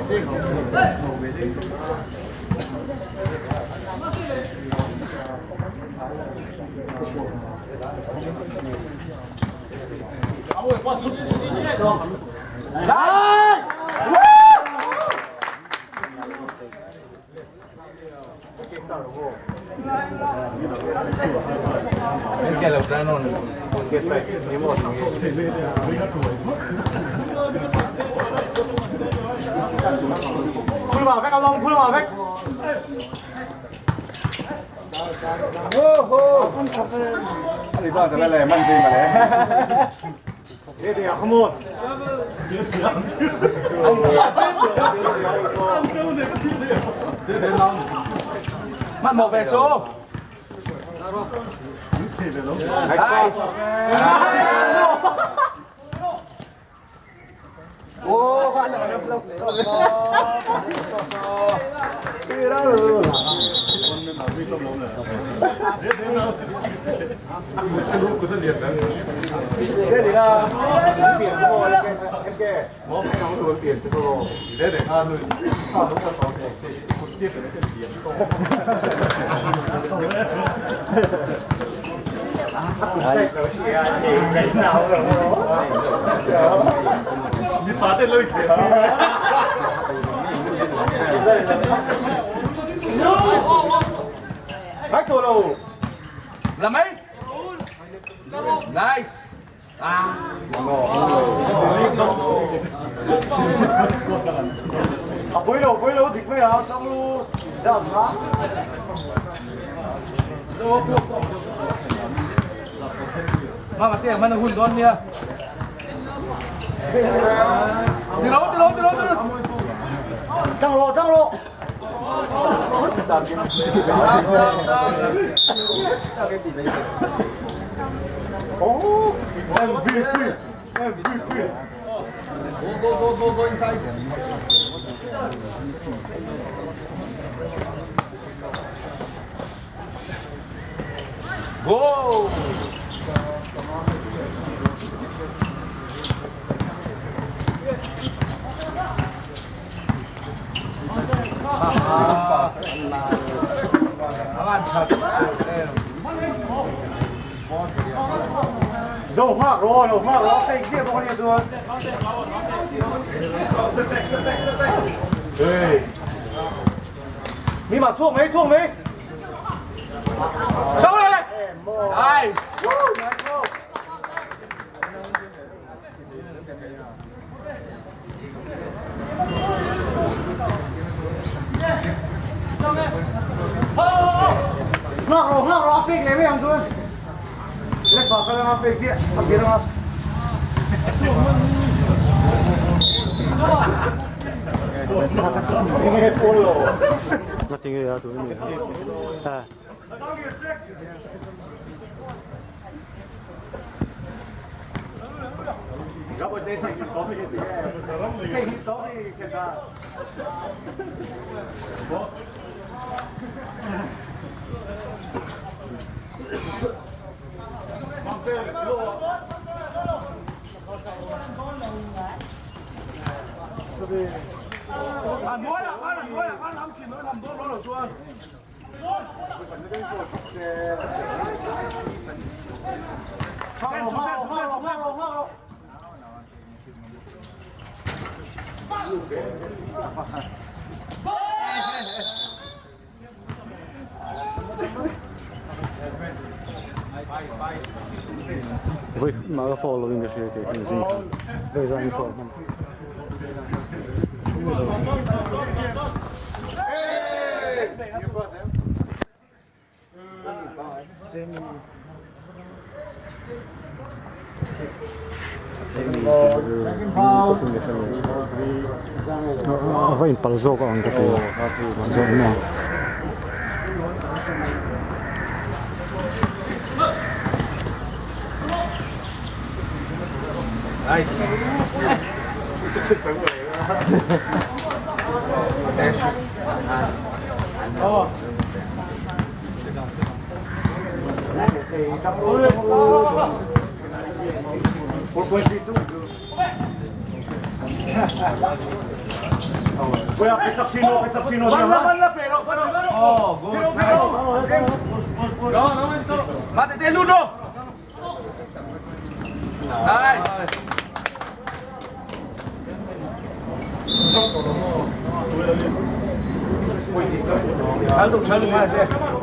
Phul vào vách ông phul vào vách. 你帮咱们来慢点嘛嘞。别的呀，come on。 Mắt một về số. Nice. Ô, 这里啦，点错，em 嘅，我讲数点错，你哋啊，你啊，侬个手机，这这个点错。你发的累的。 Back to 咯。 Là mấy? Nice. À. 啊，回喽回喽，停咩啊？张路，让他。 Mà mà tiền mà nó hun đón nha. Đi đâu, đi đâu, đi đâu, đi đâu. 张罗张罗。哦，MVP MVP。 Go go go go inside. Go. 肉怕肉肉怕肉，费劲不跟你说。对。密码错没错没？ Cháu lên. Nice. 那肉那肉，费劲没杨春？你发个那费劲，他别了。 Nga tinge ya tu ni. Ha. À, nói à, nói là nói à, nói làm chuyện nói làm tốt nói là chuan. Sen xuống, sen xuống, sen xuống, sen xuống. Voi ma la follow invece che che sì. Voi sai follow. Vai in palzoka ang ka ti. Zo na. 传统传统快点。